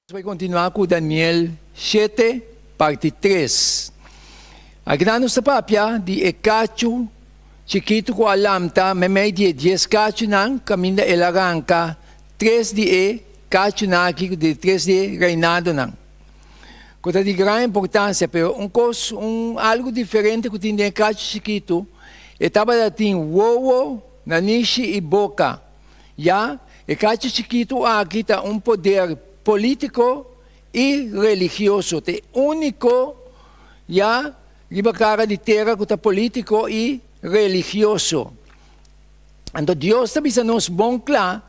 Nos bai kontinuá ku Daniel shete, parti tres. Akinan nos ta papia di e kachu chikitu ku a lamta meimei di e dies kachunan kaminda el a ranka tres di e kachunan aki di tres di e reinadonan ku ta di gran importansia. Pero un kos, un algu diferente ku tin den e kachu chikitu, e tabata tin wowo, nanishi i boka. Ya, e kachi chikitu aki ta un poder politico y religioso. Ta e unico ya riba cara di tera cu ta politico y religioso. Anto Dios ta bisa nos bon cla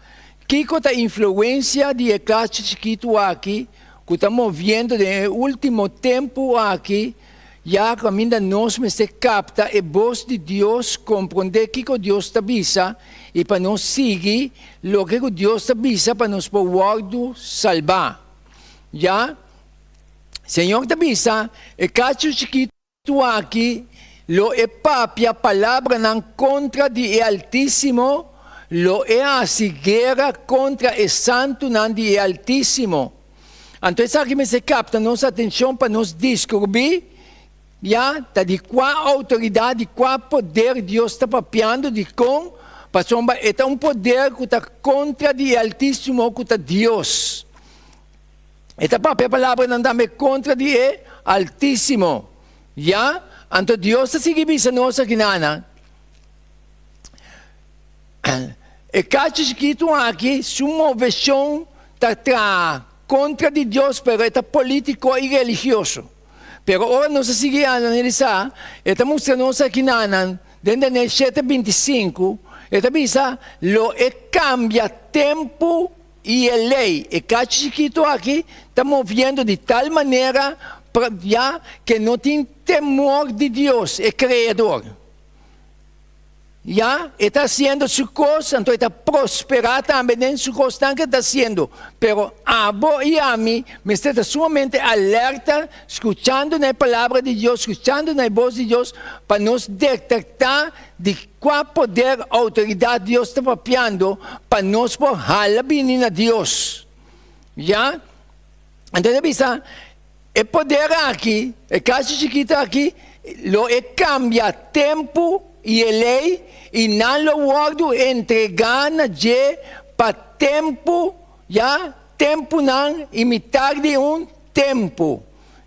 kico ta influencia di e kachi chikitu aki cu ta moviendo den e ultimo tempo aki, ya caminda nos mester capta e bos di Dios, comprende kico Dios ta bisa i pa nos sigui loke ku Dios ta bisa pa nos por wòrdu salbá. Ya, Señor ta bisa, E kachu chikitu aki lo e papia palabranan kontra di e Altísimo, lo e hasi guera kontra e santunan di e Altísimo. Anto esaki mester kapta nos atenshon pa nos diskurbí Ya, ta di kua outoridat, di kua poder Dios ta papiando? Dikon? Pasobra e ta un poder ku ta kontra di e Altísimo, ku ta Dios. E ta papia palabranan tambe kontra di e Altísimo. Ya, anto Dios ta sigui bisa nos akinanan, E kachu chikitu aki, su moveshon ta traha kontra di Dios, pero e ta polítiko i religioso. Pero ora nos a sigui analisá, e ta mustra nos aki nanan, den Daniel shete 25, e ta bisa, Lo e kambia tempu i e lei. E kachi chikitu aki ta moviendo di tal manera ya ke no tin temor di Dios, e Kreador. Ya, e ta hasiendo su kos, anto e ta prosperá tambe den su kosnan ku e ta hasiendo. Pero abo i ami mester ta sumamente alerta, skuchando na e Palabra di Dios, skuchando na e bos di Dios, pa nos detektá di kua poder, outoridat Dios ta papiando, pa nos por hala bini na Dios. Ya, anto e ta bisa, E poder aki, e kashi chikito aki, lo e kambia tempu i e lei, i nan lo wòrdu entregá na dje pa tempu, ya, tempunan i mitar di un tempu.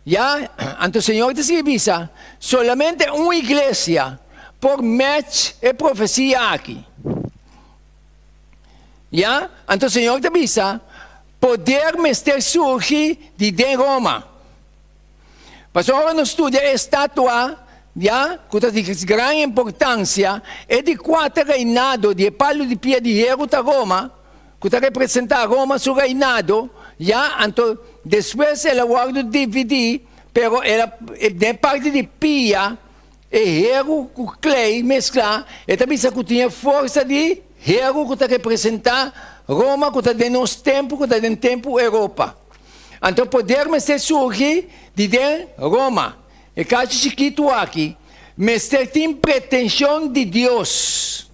Ya, anto Señor ta sigui bisa, Solamente un iglesia por match e profesia aki. Ya, anto Señor ta bisa, Poder mester surgi di den Roma. Pasobra ora nos studia e estatua, ya, ku ta di gran importansia, e di kuater reinado di e palu di pia di heru ta Roma, ku ta representá Roma su reinado, ya, anto despues el a wòrdu dividí, pero el a, den e parti di pia, E heru ku klei mesklá, e ta bisa ku tin e forsa di heru ku ta representá Roma ku ta den nos tempu, ku ta den tempu Europa. Anto poder mester surgi di den Roma. E kachi chikitu aki mester tin pretenshon di Dios.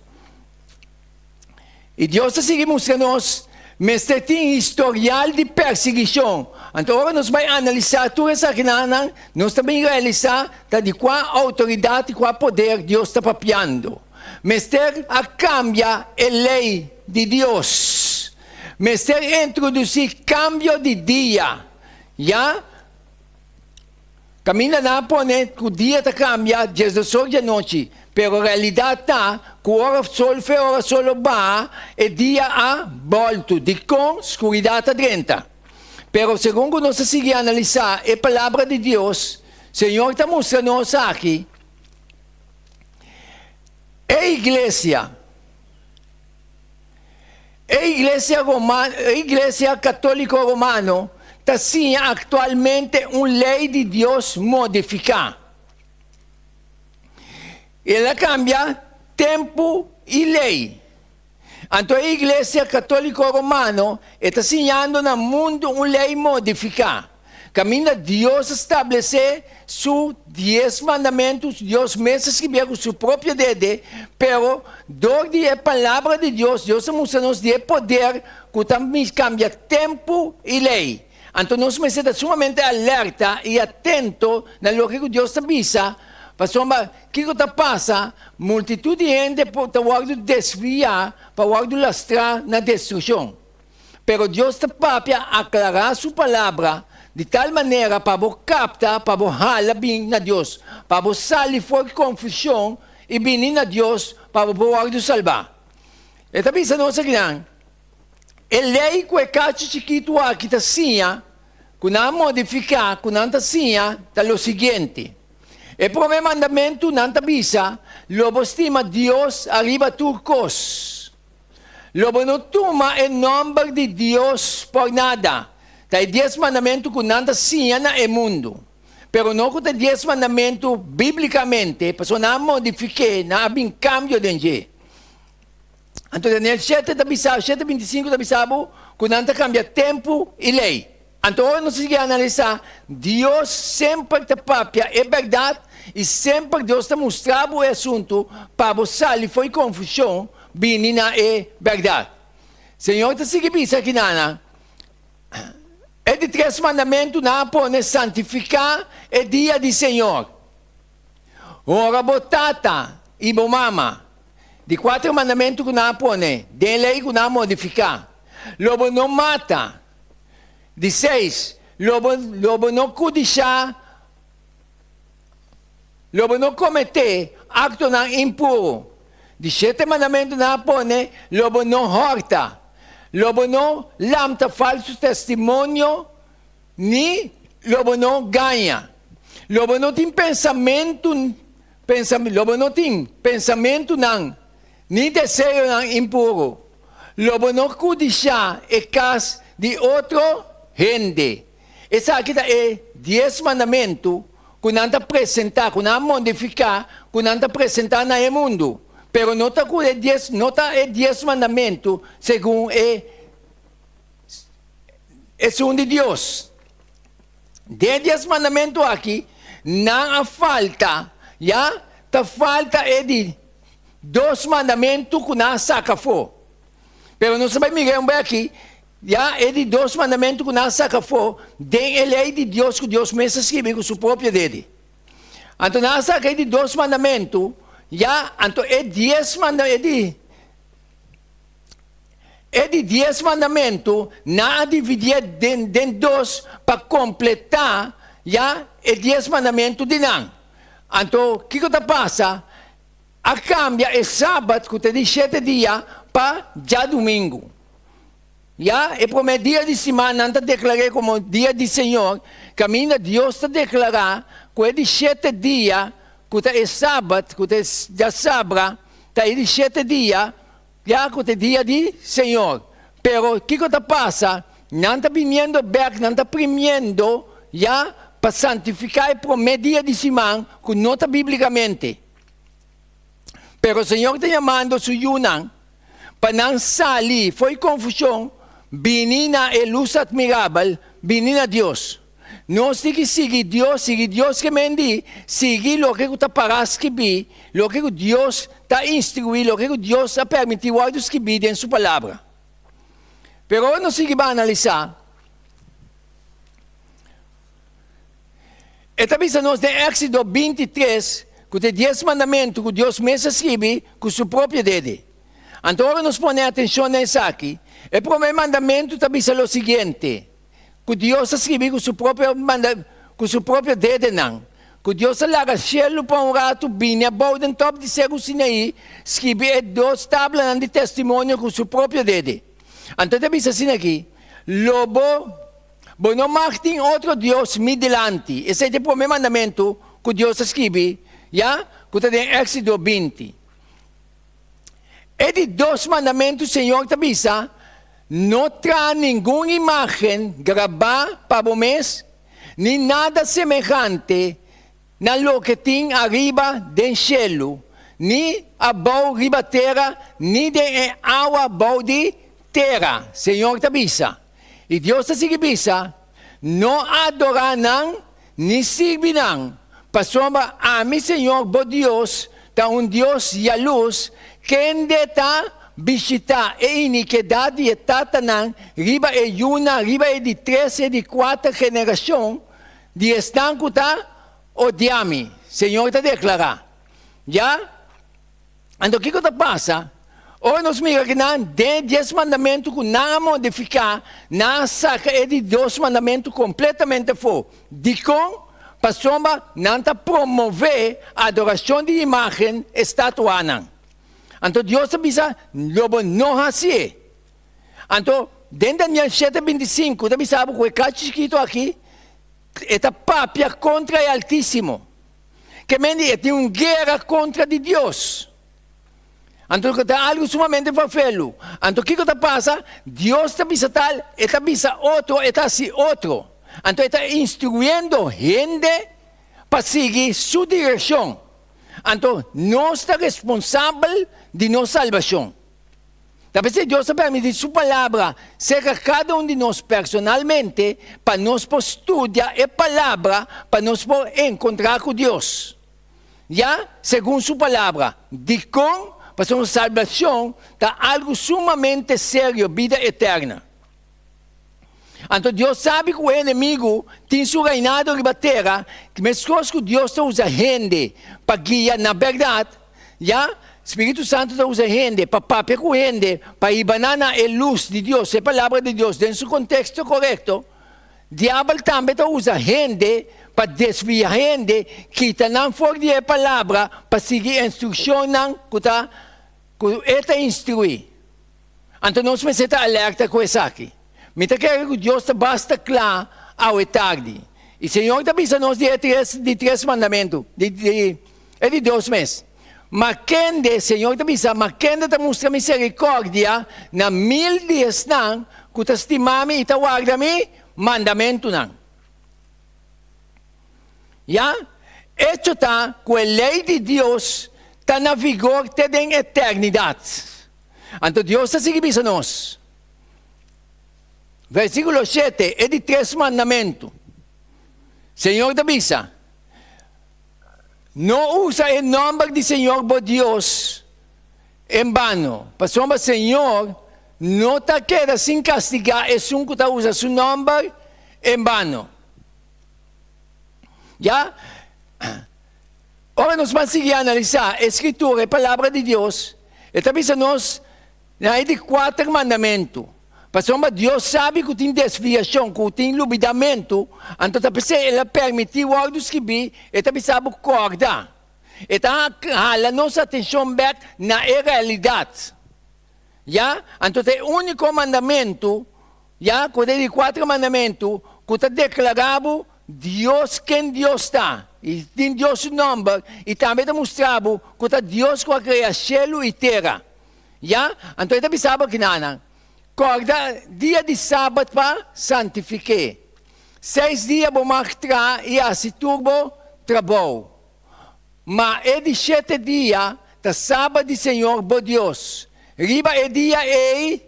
I Dios ta sigui mustra nos mester tin historial di persiguishon. Anto ora nos bai analisá tur esakinan, nos ta bin realisá ta di kua outoridat i kua poder Dios ta papiando. Mester a kambia e lei di Dios. Mester introdusí kambio di dia. Ya Kaminda nan a pone ku dia ta kambia diesdosor di anochi, pero realidat ta ku ora sol fe ora sol lo baha e dia a bòltu. Dikon? Skuridat a drenta. Pero segun ku nos ta sigui analisá e Palabra di Dios, Señor ta mustra nos aki e iglesia, E Iglesia Romano, e Iglesia Católico Romano ta siña actualmente un ley di Dios modificá. El a cambia tempu i ley. Anto e Iglesia Católico Romano e ta siñando na mundu un ley modificá. Kaminda Dios a stablesé Su dies mandamentu, Dios mes a skribié ku Su propio dede, pero dor di e Palabra di Dios, Dios a mustra nos di e poder ku ta kambia tempu i lei. Anto nos mester ta sumamente alerta i atento na loke ku Dios ta bisa, pasobra kiko ta pasa? Multitut di hende por ta wòrdu desviá pa wòrdu lastrá na destrukshon. Pero Dios ta papia aklará su Palabra di tal manera pa bo kapta, pa bo hala bin na Dios, pa bo sali for di konfushon i bini na Dios pa bo por wòrdu salbá. E ta bisa nos akinan, E lei ku e kachu chikitu aki ta siña, ku nan a modifiká, ku nan ta siña, ta lo siguiente, E promé mandamentu nan ta bisa, Lo bo stima Dios ariba tur kos. Lo bo no tuma e nòmber di Dios por nada. Ta e dies mandamentu ku nan ta siña na e mundu. Pero no ku ta e dies mandamentu bíblikamente, pasobra nan a modifik'é, nan a bin kambio den dje. Anto Daniel shete ta bisa, shete bintisinku ta bisa bo ku nan ta kambia tempu i lei. Anto ora nos sigui analisá, Dios semper ta papia e bèrdat i semper Dios ta mustra bo e asuntu pa bo sali for di konfushon bini na e bèrdat. Señor ta sigui bisa kinanan, E di tres mandamentu nan a pone santifiká e dia di Señor. Honra bo tata i bo mama. Di kuater mandamentu ku nan a pone den e lei ku nan a modifiká, Lo bo no mata. Di seis, Lo bo, lo bo no kudishá, lo bo no kometé aktonan impuru. Di shete mandamentunan a pone, Lo bo no hòrta, lo bo no lamta falsu testimonio, ni lo bo no gaña. Lo bo no tin pensamentu, pensa, lo bo no tin pensamentunan ni deseonan impuru. Lo bo no kudishá e kas di otro hende. Esaki ta e dies mandamentu ku nan ta presentá, ku nan a modifiká, ku nan ta presentá na e mundu. Pero no ta ku e dies, no ta e dies mandamentu segun e esun di Dios. Den e dies mandamentu aki nan a falta, ya, ta falta e di Dos mandamentu ku nan a saka afó. Pero nos ta bai mira un beki, ya, e di dos mandamentu ku nan a saka afó den e lei di Dios ku Dios mes a skibi ku su propio dede. Anto nan a saka e di dos mandamentu, ya, anto e dies manda, e di, e di dies mandamentu nan a dividié den, den dos pa kompletá, ya, e dies mandamentu di nan. Anto, kiko ta pasa? A kambia e sabat ku ta di shete dia pa djadumingu. Ya e promé dia di siman nan ta deklar'é komo dia di Señor, kaminda Dios ta deklará ku e di shete dia, ku ta e sabat, ku ta e djasabra, ta e di shete dia, ya ku ta e dia di Señor. Pero kiko ta pasa? Nan ta biniendo bèk, nan ta primiendo ya pa santifiká e promé dia di siman ku no ta bíblikamente. Pero Señor ta yamando su yunan pa nan sali fo'i konfushon bini na e lus atmirabel, bini na Dios. Nos tin ki sigui Dios, sigui Dios ke men di, sigui loke ku ta pará skibí, loke ku Dios ta instruí, loke ku Dios a permití wòrdu skibí den su Palabra. Pero ora nos sigui bai analisá, E ta bisa nos den Éxodo bintitres ku ta e dies mandamentu ku Dios mes a skibi ku su propio dede. Anto ora nos pone atenshon na esaki, e promé mandamentu ta bisa lo siguiente, ku Dios a skibi ku su propio manda ku su propio dedenan, ku Dios a laga shelu pa un ratu bini abou den tòp di Seru Sinaí skibi e dos tablanan di testimonio ku su propio dede. Anto e ta bisa asina aki, Lo bo Bo no mag tin otro dios mi dilanti. Esei ta e promé mandamentu ku Dios a skibi, ya, ku ta den Éksido 20. E di dos mandamentu Señor ta bisa, No traha ningun imágen grabá pa bo mes, ni nada semehante na loke tin ariba den shelu, ni abou riba tera, ni den e awa bou di tera. Señor ta bisa. I Dios ta sigui bisa, No adorá nan ni sirbi nan, pasobra ami, Señor bo Dios, ta un Dios yalus, kende ta bishitá e inikedat di e tatanan riba e yunan, riba e di tres i e di kuater generashon di esnan ku ta odia mi, Señor ta deklará. Ya? Anto kiko ta pasa? Ora nos mira ku nan den e dies mandamentu ku nan a modifiká, nan a saka e di dos mandamentu kompletamente afó. Dikon? Pasobra nan ta promové adorashon di imágen, estatuanan. Anto Dios ta bisa, Lo bo no hasié. Anto, den Daniel shete 25 ta bisa bo ku e kachi chikitu aki e ta papia kontra e Altísimo. Ke men di e tin un guera kontra di Dios. Anto ta algu sumamente fafelu. Anto kiko ta pasa? Dios ta bisa tal, e ta bisa otro, e ta hasi otro. Anto e ta instruyendo hende pa sigui su direkshon. Anto nos ta responsabel di nos salbashon. Ta p'esei Dios ta permití su Palabra serka kada un di nos personalmente pa nos por studia e Palabra pa nos por enkontrá ku Dios. Ya, segun su Palabra. Dikon? Pasobra salbashon ta algu sumamente serio, bida eterna. Anto Dios sabi ku e enemigu tin su reinado riba tera, meskos ku Dios ta usa hende pa guia na bèrdat, Ya, Spiritu Santu ta usa hende pa papia ku hende, pa hiba nan na e lus di Dios, e Palabra di Dios, den su konteksto korekto. Diabel tambe ta usa hende pa desvia hende, kita nan for di e Palabra pa sigui instrukshonnan ku ta ku e ta instruí. Anto nos mester ta alerta ku esaki. Mi ta kere ku Dios ta basta kla awe tardi. I Señor ta bisa nos di e tres di tres mandamentu, di di e di Dios mes. Ma kende, Señor ta bisa, ma kende ta mustra misericordia na mil di esnan ku ta stima mi i ta warda mi mandamentunan. Ya, echo ta ku e lei di Dios ta na vigor te den eternidat. Anto Dios ta sigui bisa nos. Versíkulo shete, e di tres mandamentu. Señor ta bisa, No usa e nòmber di Señor bo Dios en bano, pasobra Señor no ta keda sin kastigá esun ku ta usa su nòmber en bano. Ya, ora nos ban sigui analisá e Skritura, e Palabra di Dios, e ta bisa nos Na e di kuater mandamentu, pasobra Dios sabi ku tin desviashon, ku tin lubidamentu, anto ta p'esei el a permití wòrdu skibí, e ta bisa bo kòrda. E ta hala nos atenshon bèk na e realidat. Ya, anto ta e úniko mandamentu, ya, ku ta e di kuater mandamentu, ku ta deklará bo Dios ken Dios ta, i tin Dios su nòmber, i tambe ta mustra bo ku ta Dios ku a krea shelu i tera. Ya, anto e ta bisa bo kinanan, Kòrda dia di sabat pa santifik'é. Seis dia bo mag traha i hasi tur bo trabou. Ma e di shete dia ta sabat di señor bo Dios. Riba e dia ei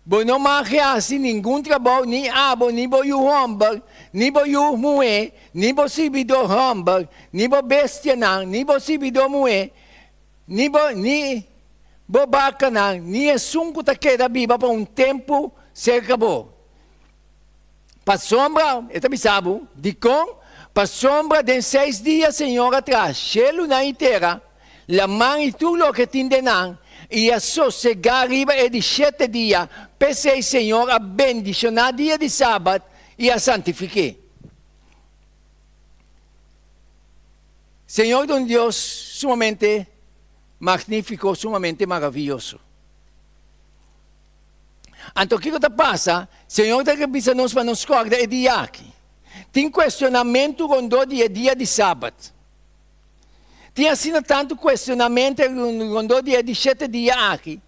bo no mag hasi ningun trabou, ni abo, ni bo yu hòmber, ni bo yu muhé, ni bo sirbidó hòmber, ni bo bestianan, ni bo sirbidó muhé, Ni bo, ni bo bakanan, ni esun ku ta keda biba pa un tempu serka bo. Pasobra, e ta bisa bo, dikon? Pasobra den seis dia Señor a traha shelunan i tera, laman i tur loke tin den nan, i a sosegá riba e di shete dia, p'esei Señor a bendishoná dia di sabat i a santifik'é. Señor ta un Dios sumamente magnífiko, sumamente maraviyoso. Anto kiko ta pasa? Señor ta bisa nos pa nos kòrda e dia aki. Tin kuestionamentu rondó di e dia di Sabat. Tin asina tantu kuestionamentu rondó di e di shete dia aki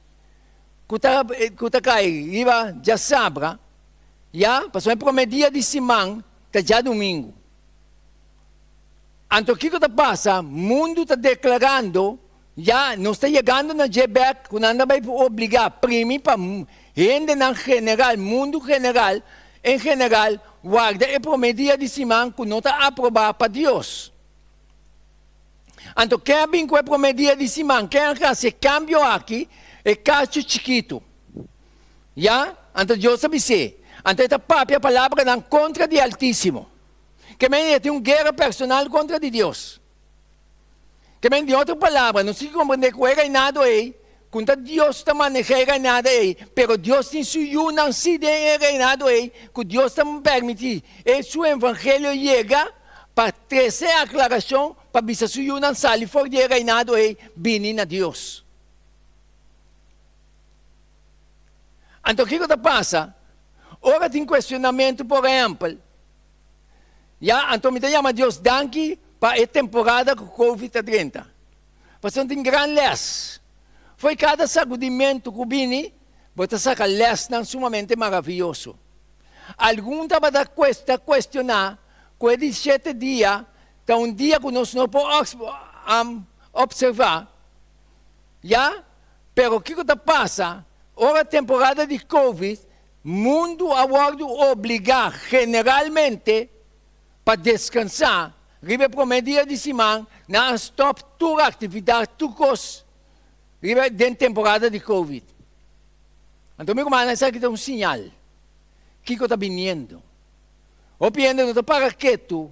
ku ta ku ta kai riba djasabra, ya, pasobra e promé dia di siman ta djadumingu. Anto kiko ta pasa? Mundu ta deklarando, ya nos ta yegando na dje bek ku nan ta bai por obligá primi pa hendenan general, mundu general, en general, warda e promé dia di siman ku no ta aprobá pa Dios. Anto ken a bin ku e promé dia di siman? Ken a hasi e kambio aki? E kachu chikitu. Ya, anto Dios a bis'é. Anto e ta papia palabranan kontra di Altísimo. Ke men e tin un guera personal kontra di Dios. Ke men, di otro palabra, nos tin ki komprendé ku e reinado ei, ku ta Dios ta manehá e reinado ei, pero Dios tin su yunan sí den e reinado ei, ku Dios ta permití e su evangelio yega pa trese aklarashon pa bisa su yunan sali for di e reinado ei bini na Dios. Anto kiko ta pasa ora tin kuestionamentu, por ehèmpel, Ya, anto mi ta yama Dios danki pa e temporada ku Covid ta drenta. Pasobra tin gran lès. Fo'i kada sagudimentu ku bini, bo ta saka lèsnan sumamente maravioso. Algun tabata ta kuestioná ku e di shete dia ta un dia ku nos no por opservá. Ya, pero kiko ta pasa ora temporada di Covid Mundu a wòrdu obligá generalmente pa deskansá riba e promé dia di siman, nan a stòp tur aktividat, tur kos riba den temporada di Covid. Anto mi rumannan esaki ta un siñal kiko ta biniendo. Hopi hende no ta para ketu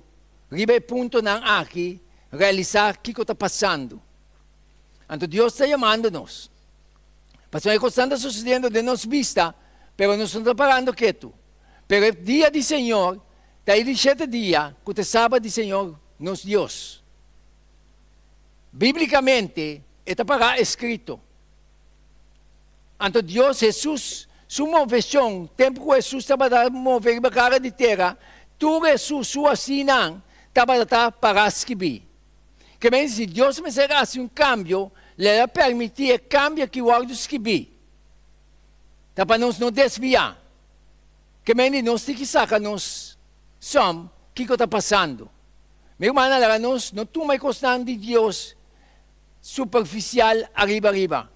riba e puntonan aki realisá kiko ta pasando. Anto Dios ta yamando nos. Pasobra e kosnan ta susediendo den nos bista, pero nos no ta parando ketu. Pero e dia di Señor ta e di shete dia, ku ta e Sabat di Señor nos Dios. Bíblikamente e ta pará eskrito. Anto Dios, Hesus, su moveshon, tempu ku Hesus tabata move riba kara di tera, tur Hesus su hasinan tabata ta pará skibí. Ke men si Dios mester hasi un kambio, lo el a permití e kambio aki wòrdu skibí. Ta pa nos no desviá. Ke men di nos tin ki saka nos sòm kiko ta pasando. Mi rumannan, laga nos no tuma e kosnan di Dios superfisial ariba ariba.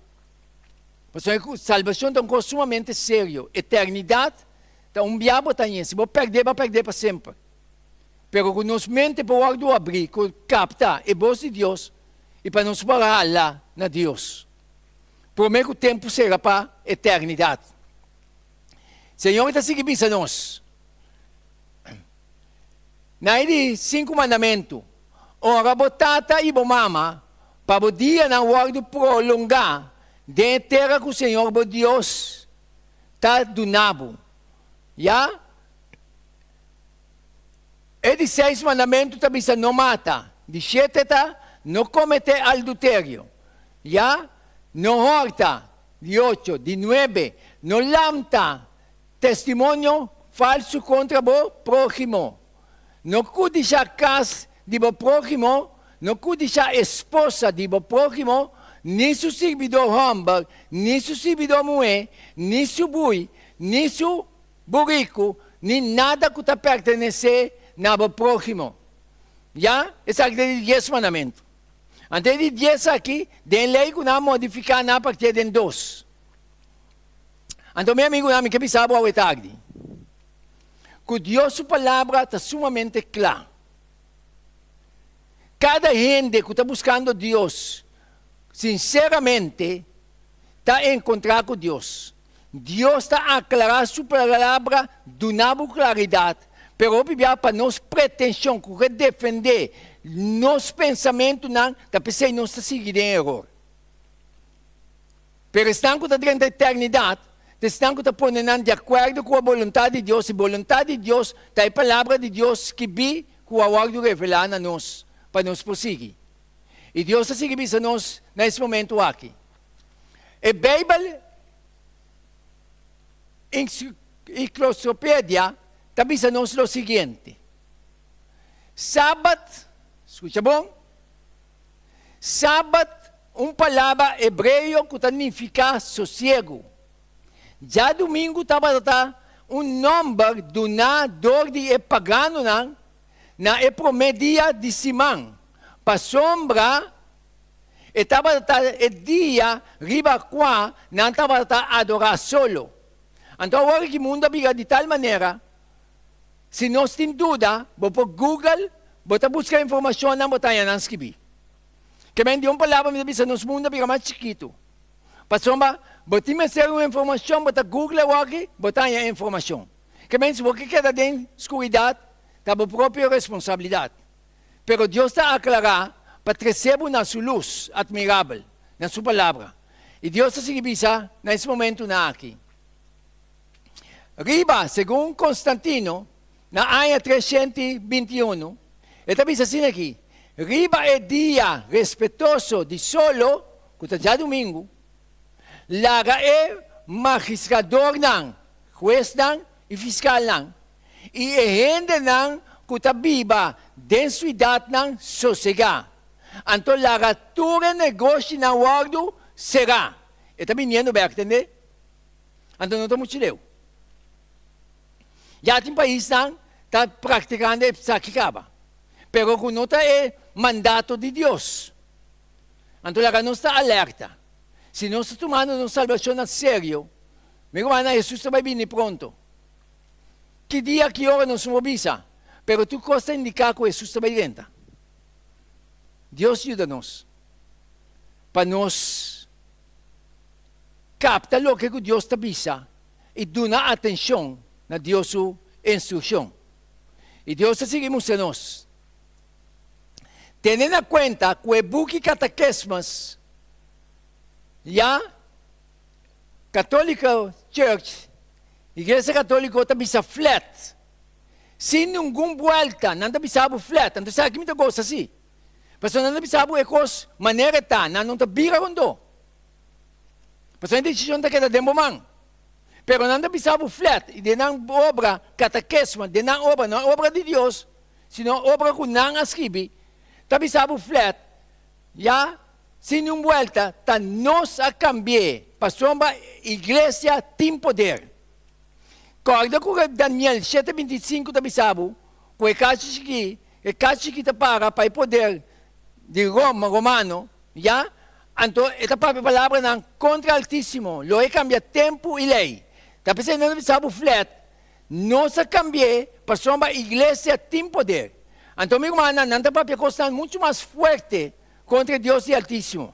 Pasobra salbashon ta un kos sumamente serio. Eternidat ta un bia bo ta hañ'é. Si bo pèrd'é, bo a pèrd'é pa semper. Pero ku nos mente por wòrdu abrí ku kapta e bos di Dios i pa nos por hala na Dios promé ku tempu sera pa eternidat. Señor ta sigui bisa nos na e di sinku mandamentu, Honra bo tata i bo mama pa bo dianan wòrdu prolongá den e tera ku Señor bo Dios ta duna bo. Ya. E di seis mandamentu ta bisa no mata, di shete ta no kometé alduterio, ya, no hòrta, di ocho, di nuebe, no lamta testimonio falsu kontra bo próhimo, no kudishá kas di bo próhimo, no kudishá esposa di bo próhimo, ni su sirbidó hòmber, ni su sirbidó muhé, ni su bui, ni su buriku ni nada ku ta pertenesé na bo próhimo. Ya, esaki ta e di dies mandamentu. Anto e di dies aki, den lei ku nan a modifiká nan a partié den dos. Anto mi amigunan, mi ke bisa bo awe tardi, ku Dios su palabra ta sumamente kla. Kada hende ku ta buskando Dios sinseramente ta enkontrá ku Dios. Dios ta aklará su palabra, duna bo klaridat, pero hopi bia pa nos pretenshon ku ke defendé nos pensamentunan, ta p'esei nos ta sigui den eror. Pero esnan ku ta drenta eternidat ta esnan ku ta pone nan di akuerdo ku e boluntat di Dios, i boluntat di Dios ta e palabra di Dios skibí ku a wòrdu revelá na nos pa nos por sigui. I Dios ta sigui bisa nos na es momentu aki. E Beibel Enciclopedia ta bisa nos lo siguiente, Sabat, skucha bon, Sabat un palabra hebreo ku ta nifiká sosiegu. Djadumingu tabata un nòmber duná dor di e paganonan na e promé dia di siman, pasobra E tabata e dia riba kua nan tabata adorá solo. Anto awor ki mundu a bira di tal manera, si nos tin duda, bo por Google, bo ta buska informashonnan, bo ta haña nan skibí. Ke men di un palabra mi ta bisa nos mundu a bira mas chikitu. Pasobra bo tin mester un informashon, bo ta google awor, bo ta haña e informashon. Ke men si bo ke keda den skuridat, ta bo propio responsabilidat. Pero Dios ta aklará pa trese bo na su lus atmirabel, na su Palabra. I Dios ta sigui bisa na es momentunan aki. Riba, segun Constantino, na aña 321, e ta bisa asina aki, Riba e dia respetoso di solo, ku ta djadumingu, laga e magistradornan, huesnan i fiskalnan, i e hendenan ku ta biba den suidatnan sosegá. Anto laga tur e negoshinan wòrdu será. E ta biniendo bèk, tende? Anto no ta muchu leu. Ya tin paisnan ta praktikando esaki kaba, pero ku no ta e mandato di Dios. Anto laga nos ta alerta. Si nos ta tumando nos salbashon na serio, mi rumannan, Hesus ta bai bini pronto. Ki dia, ki ora nos no por bisa, pero tur kos ta indiká ku Hesus ta bai drenta. Dios yuda nos pa nos kapta loke ku Dios ta bisa i duna atenshon na Dios su instrukshon. I Dios ta sigui mustra nos. Tene na kuenta ku e buki Katakesmas ya Catholical Church, Iglesia Katoliko, ta bisa flat, sin ningun buelta, nan ta bisa bo flat. Anto esaki mi ta gosta si, pasobra nan ta bisa bo e kos manera e ta, nan no ta bira rondó. Pasobra e desishon ta keda den bo man. Pero nan ta bisa bo flat, i den nan obra katakesma, den nan obra, no obra di Dios, sino obra ku nan a skibi, ta bisa bo flat, ya, sin niun buelta, ta nos a kambi'é, pasobra iglesia tin poder. Kòrda ku Daniel shete 25 ta bisa bo ku e kachi chikí, e kachi chikí ta para pa e poder di Roma, romano, ya, anto e ta papia palabranan kontra Altísimo, lo e kambia tempu i lei. Ta p'esei nan ta bisa bo flat, nos a kambi'é pasobra iglesia tin poder. Anto mi rumannan, nan ta papia kosnan muchu mas fuerte kontra e Dios di Altísimo.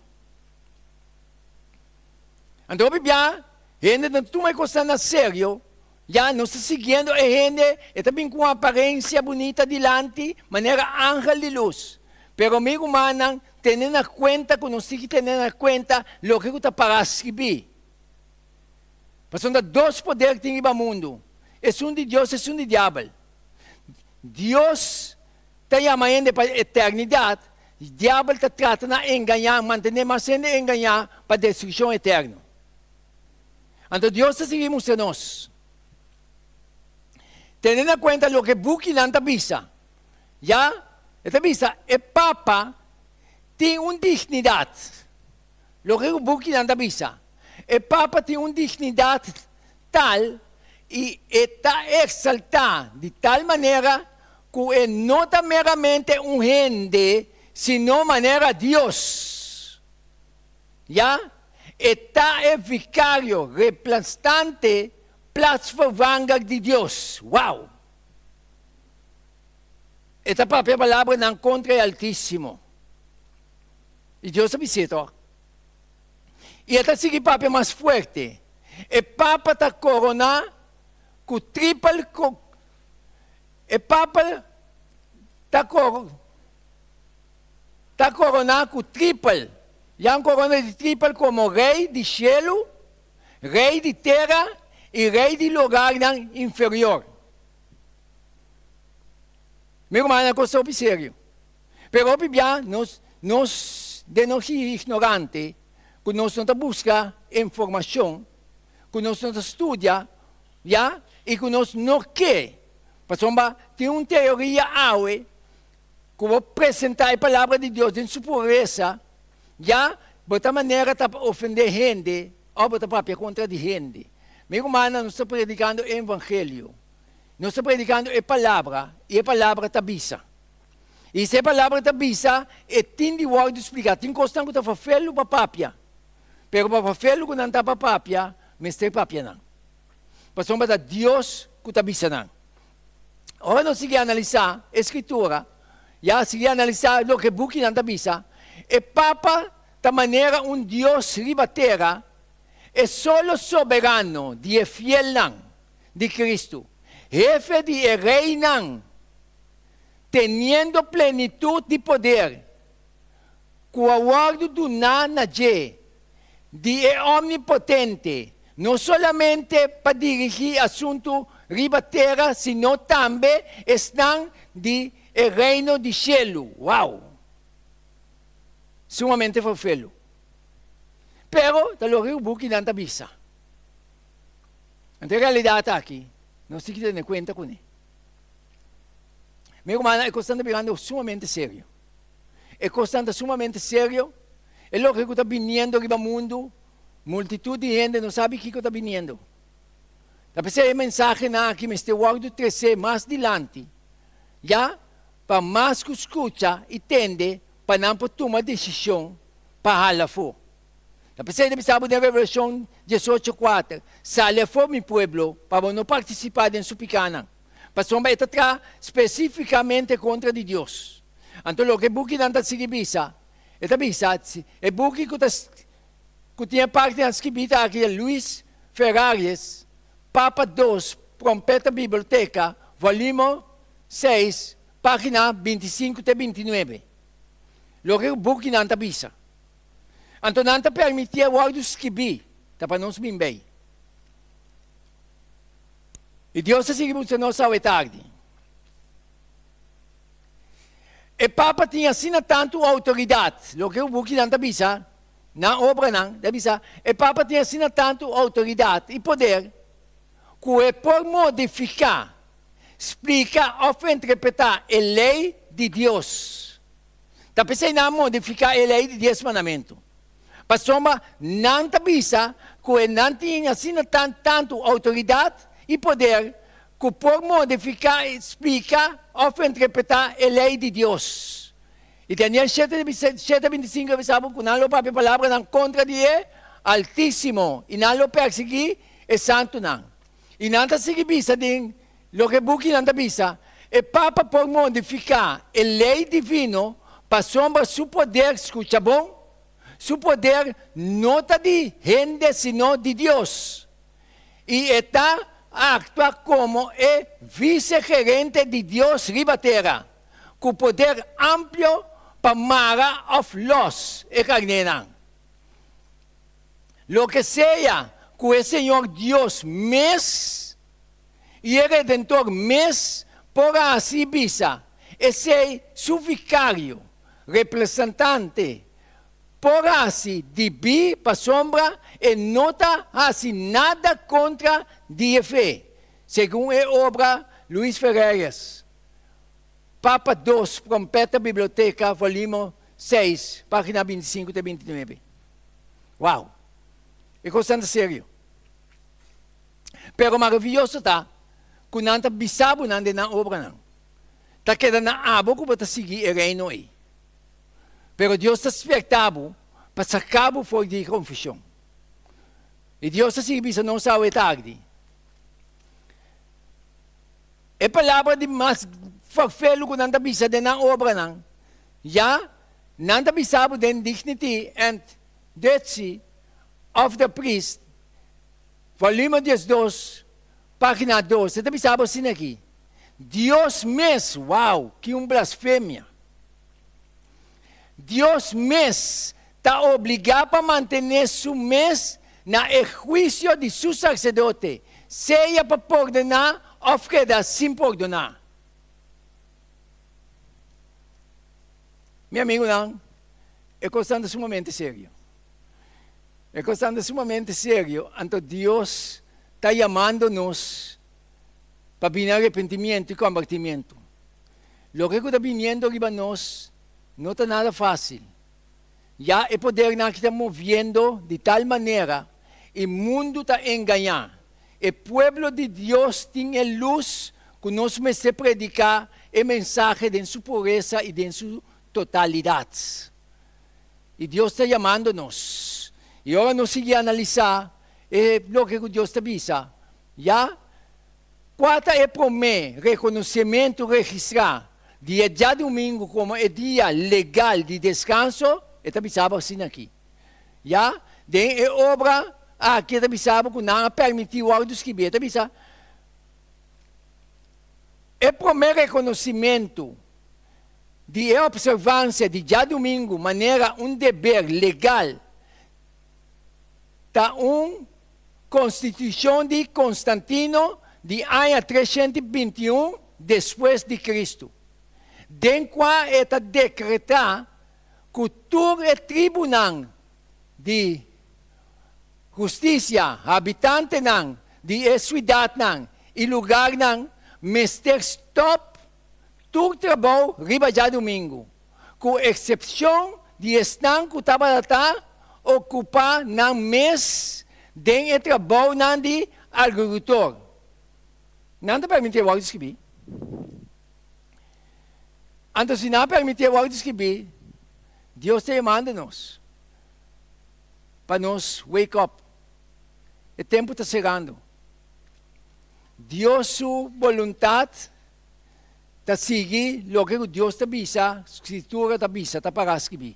Anto hopi bia hende ta tuma e kosnan na serio, ya nos ta siguiendo e hende, e ta bin ku un aparensia bunita dilanti, manera angel di lus. Pero mi rumannan, tene na kuenta ku nos tin ki tene na kuenta loke ku ta pará skibí. Pasobra dos poder tin riba mundu, esun di Dios, esun di diabel. Dios ta yama hende pa eternidat, diabel ta trata na engañá, mantené mas hende engañá pa destrukshon eterno. Anto Dios ta sigui mustra nos. Tene na kuenta loke bukinan ta bisa. Ya, e ta bisa e papa tin un dignidat. Loke ku bukinan ta bisa, e papa tin un dignidat tal i e ta eksaltá di tal manera ku e no ta meramente un hende, sino manera Dios. Ya, e ta e vikario, replastante, plaatsvervanger di Dios. Wow! E ta papia palabranan kontra e Altísimo. I Dios a bis'é tòg. I e ta sigui papia mas fuerte. E papa ta koroná ku tripel E papa ta ta koroná ku tripel. Ya un korona di tripel komo rei di shelu, rei di tera i rei di lugarnan inferior. Mi rumannan, kos ta hopi serio. Pero hopi bia nos nos den nos ignorante ku nos no ta buska informashon, ku nos no ta studia ya i ku nos no ke. Pasobra tin un teoria awe ku bo presentá e Palabra di Dios den su puresa, ya bo ta manera ta ofendé hende òf bo ta papia kontra di hende. Mi rumannan, nos ta predikando e evangelio. Nos ta predikando e Palabra i e Palabra ta bisa. I si e Palabra ta bisa, e tin di wòrdu spliká. Tin kosnan ku ta fafelu pa papia, pero pa fafelu ku nan ta pa papia, mester papia nan. Pasobra ta Dios ku ta bisa nan. Ora nos sigui analisá e Skritura, ya sigui analisá loke bukinan ta bisa, e Papa ta manera un dios riba tera. E solo soberano di e fielnan di Cristo, hefe di e reynan, teniendo plenitud di poder cu a wordo duná na dje di e Omnipotente, no solamente pa dirigí asuntu riba tera sino tambe esnan di e Reino di shelu. Wow! Sumamente forfelu. Pero ta loke ku bukinan ta bisa. Anto e realidat aki nos tin ki tene kuenta kuné. Mi rumannan, e kosnan ta birando sumamente serio. E kosnan ta sumamente serio. E loke ku ta biniendo riba mundu, multitut di hende no sabi kiko ta biniendo. Ta p'esei e mensahenan aki mester wòrdu tresé mas dilanti, ya pa mas ku skucha i tende pa nan por tuma desishon pa hala afó. Ta p'esei ta bisa bo den Revelashon diesocho kuater, Sali afó, mi pueblo, pa bo no partisipá den su pikánan, pasobra e ta traha spesífikamente kontra di Dios. Anto loke e bukinan ta sigui bisa, e ta bisa, E buki ku ta ku tin e partinan skibí ta aki di Luis Ferraries, Papa dos, Trompeta Biblioteca, volumo seis, página 25 te 29. Loke ku bukinan ta bisa. Anto nan ta permitié wòrdu skibí, ta pa nos bin bei. I Dios ta sigui mustra nos awe tardi. E Papa tin asina tantu outoridat, loke ku bukinan ta bisa, nan obranan ta bisa, e Papa tin asina tantu outoridat i poder ku e por modifiká, splika òf interpretá e lei di Dios. Ta p'esei nan a modifiká e lei di Dies Mandamentu. Pasobra nan ta bisa ku e nan tin asina tantu outoridat i poder ku por modifiká, splika òf interpretá e lei di Dios. I Daniel shete shete 25 a bisa bo ku nan lo papia palabranan kontra di e Altísimo i nan lo persiguí e santunan. I nan ta sigui bisa den loke bukinan ta bisa, E Papa por modifiká e lei divino pasobra su poder, skucha bon, su poder no ta di hende sino di Dios. I e ta aktua komo e visegerente di Dios riba tera, ku poder amplio pa mara òf lòs e karnénan. Loke sea ku e Señor Dios mes i e Redentor mes por a hasi i bisa, esei su vikario, representante, por hasi dibí pasobra e no ta hasi nada kontra di e fe, segun e obra Luis Ferreres, Papa dos, Trompeta Biblioteca, volumo seis, página 25 te 29. Wow! E kosnan ta serio. Pero maravioso ta ku nan ta bisa bo nan den nan obranan. Ta keda na abo ku bo ta sigui e reino ei. Pero Dios ta spierta bo pa saka bo for di konfushon. I Dios ta sigui bisa nos awe tardi. E palabra di mas farfelu ku nan ta bisa den nan obranan, ya nan ta bisa bo den Dignity and Duty of the Priest, Volume 12, página 2, e ta bisa bo asina aki, Dios mes, wow, ki un blasfemia! Dios mes ta obligá pa mantené su mes na e huisio di su saserdote, sea pa pordoná òf keda sin pordoná. Mi amigunan, e kosnan ta sumamente serio. E kosnan ta sumamente serio, anto Dios ta yamando nos pa bini arepentimiento i kombertimiento. Loke ku ta biniendo riba nos no ta nada fásil. Ya e podernan aki ta moviendo di tal manera i mundu ta engañá. E pueblo di Dios tin e lus ku nos mester prediká e mensahe den su puresa i den su totalidat. I Dios ta yamando nos. I ora nos sigui analisá e loke ku Dios ta bisa, ya kua ta e promé rekonosementu registrá di e djadumingu komo e dia legal di deskanso? E ta bisa bo asina aki. Ya den e obra. aki e ta bisa bo ku nan a permití wòrdu skibí. E ta bisa, E promé rekonosimentu di e opservansia di djadumingu manera un deber legal ta un konstitushon di Konstantino di aña 321 despues di Kristu, den kua e ta dekretá ku tur e tribunan di hustisia, habitantenan di e suidatnan i lugarnan mester stòp tur trabou riba djadumingu, ku eksepshon di esnan ku tabata ta okupá nan mes den e trabounan di agrikultor. Nan ta permití e wòrdu skibí. Anto si nan a permití e wòrdu skibí, Dios ta yamando nos pa nos wake up. E tempu ta serando. Dios su boluntat ta sigui loke ku Dios ta bisa, Skritura ta bisa, ta pará skibí.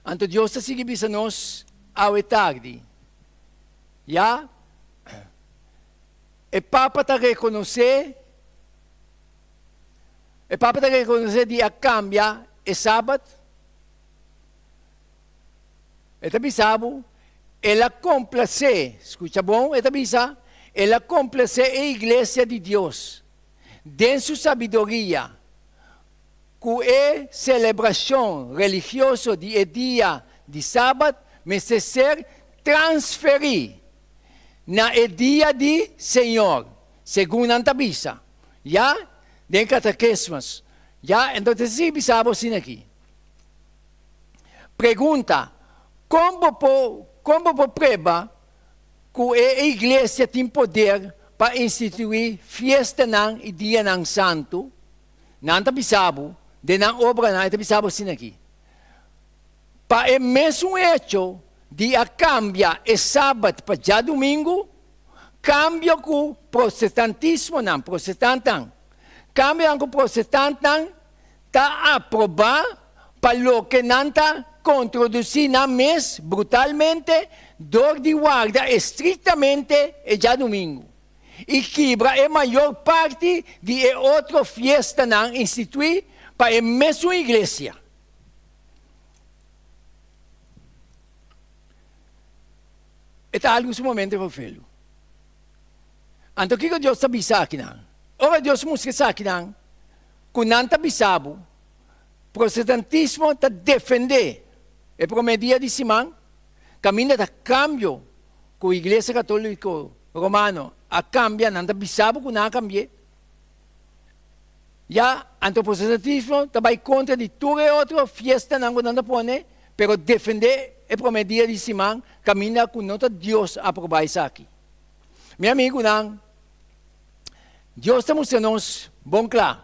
Anto Dios ta sigui bisa nos awe tardi, ya, e Papa ta rekonosé, e Papa ta rekonosé di a kambia e Sabat. E ta bisa bo, El a komplasé, skucha bon, e ta bisa, El a komplasé e iglesia di Dios den su sabiduria ku e selebrashon religioso di e dia di Sabat mester ser transferí na e dia di Señor, segun nan ta bisa, ya, den katekismus, ya. Entonces si bisa bo asina aki. Pregunta, Kon bo por kon bo por prueba ku e iglesia tin poder pa instituí fiestanan i dianan santu? Nan ta bisa bo den nan obranan, e ta bisa bo asina aki, Pa e mesun echo di a kambia e sabat pa djadumingu, kambio ku protestantismonan, protestantan, kambionan ku protestantnan ta aprobá pa loke nan ta kontrodusí nan mes brutalmente dor di warda estriktamente e djadumingu i kibra e mayor parti di e otro fiestanan instituí pa e mesun iglesia. E ta algu sumamente ferfelu. Anto kiko Dios ta bisa akinan? Ora Dios mustra esakinan, ku nan ta bisa bo, protestantismo ta defendé e promé dia di siman, kaminda ta kambio ku Iglesia Katoliko Romano a kambia, nan ta bisa bo ku nan a kambi'é. Ya, anto protestantismo ta bai kontra di tur e otro fiestanan ku nan ta pone, pero defendé e promé dia di siman, kaminda ku no ta Dios a aprobá esaki. Mi amigunan, Dios ta mustra nos bon kla.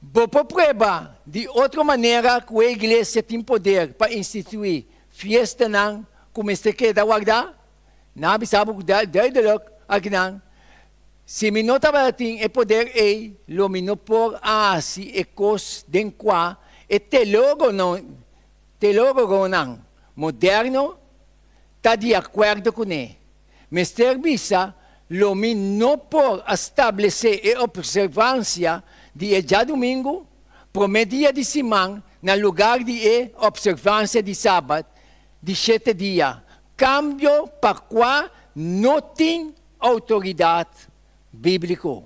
Bo por prueba di otro manera ku e iglesia tin poder pa instituí fiestanan ku mester keda wardá? Nan a bisa bo ku duidelik akinan, Si mi no tabatin e poder ei, lo mi no por a hasi e kos den kua e teólogonan moderno ta di akuerdo kuné. Mester bisa, lo mi no por a stablesé e opservansia di e djadumingu, promé dia di siman, na lugar di e opservansia di sabat di shete dia, kambio pa kua no tin outoridat bíbliko.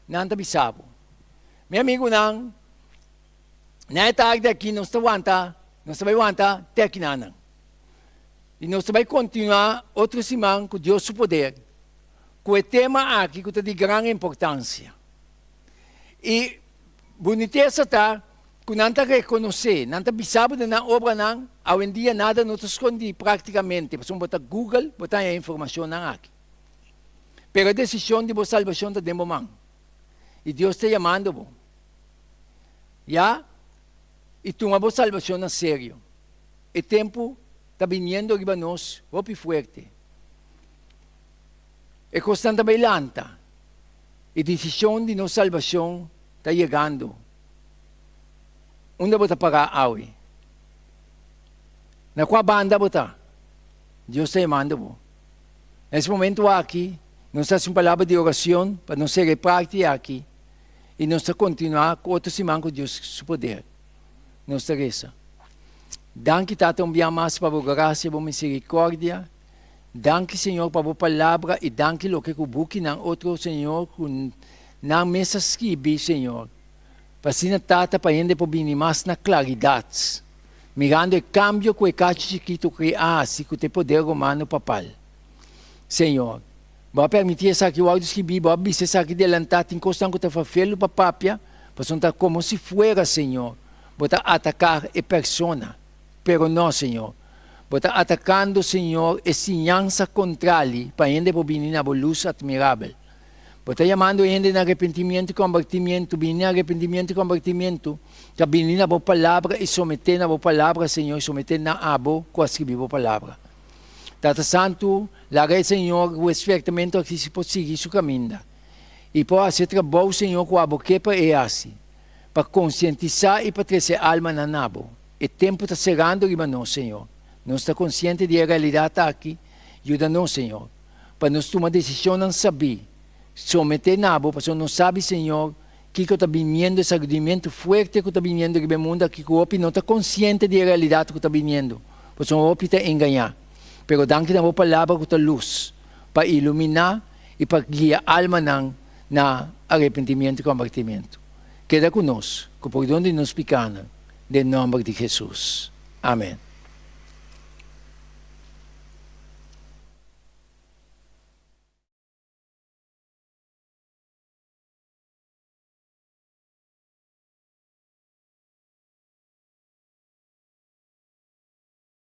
Nan ta bisa bo. Mi amigunan, na e tardi aki nos ta wanta, nos ta bai wanta te akinanan. I nos ta bai kontinuá otro siman ku Dios su poder ku e tema aki ku ta di gran importansia. I bunitesa ta ku nan ta rekonosé, nan ta bisa bo den nan obranan, awendia nada no ta skondí praktikamente, pasobra bo ta Google bo ta haña e informashonnan aki. Pero e desishon di bo salbashon ta den bo man. I Dios ta yamando bo. Ya, i tuma bo salbashon na serio. E tempu ta biniendo riba nos hopi fuerte. E kosnan ta bai lanta. E desishon di nos salbashon ta yegando. Unda bo ta pará awe? Na kua banda bo ta? Dios ta yamando bo. Na es momento aki, nos ta hasi un palabra di oracion pa nos sera e parti aki y nos ta continua cu otro siman cu Dios su poder. Nos ta reza. Danki Tata un bia mas pa bo gracia y bo misericordia. Danki Señor pa bo palabra y danki loke cu bukinan otro Señor cu nan mes a skibi Señor. Pa asina Tata pa hende por bini mas na claridad. Mirando e cambio cu e cachi chikito cre a haci cu ta e poder romano papal. Señor, Bo a permiti esaki wòrdu skibí, Bo a bisa esaki delantá, tin kosnan ku ta fafelu pa papia, pasobra ta komo si fuera, Señor, Bo ta ataká e persona. Pero no, Señor. Bo ta atakando, Señor, e siñansa kontrali pa hende por bini na Bo lus atmirabel. Bo ta yamando hende na arepentimiento i kombertimiento, bini na arepentimiento i kombertimiento, ta bini na Bo Palabra i someté na Bo Palabra, Señor, i someté na Abo ku a skibí Bo Palabra. Tata Santu, laga e Señor ku e spertamentu aki si por sigui su kaminda i por hasi e trabou, Señor, ku Abo ke pa e hasi, pa konsientisá i pa trese almanan na Bo. E tempu ta serando riba nos, Señor. Nos ta konsiente di e realidat aki. Yuda nos, Señor, pa nos tuma desishonnan sabí, someté na Bo, pasobra nos sabi, Señor, kiko ta biniendo, e sagudimentu fuerte ku ta biniendo riba e mundu aki, ku hopi no ta konsiente di e realidat ku ta biniendo, pasobra hopi ta engañá. Pero danki na Bo Palabra ku ta lus, pa iluminá i pa guia almanan na arepentimiento i kombertimiento. Keda ku nos, ku pordon di nos pikánan, den nòmber di Hesus. Amen.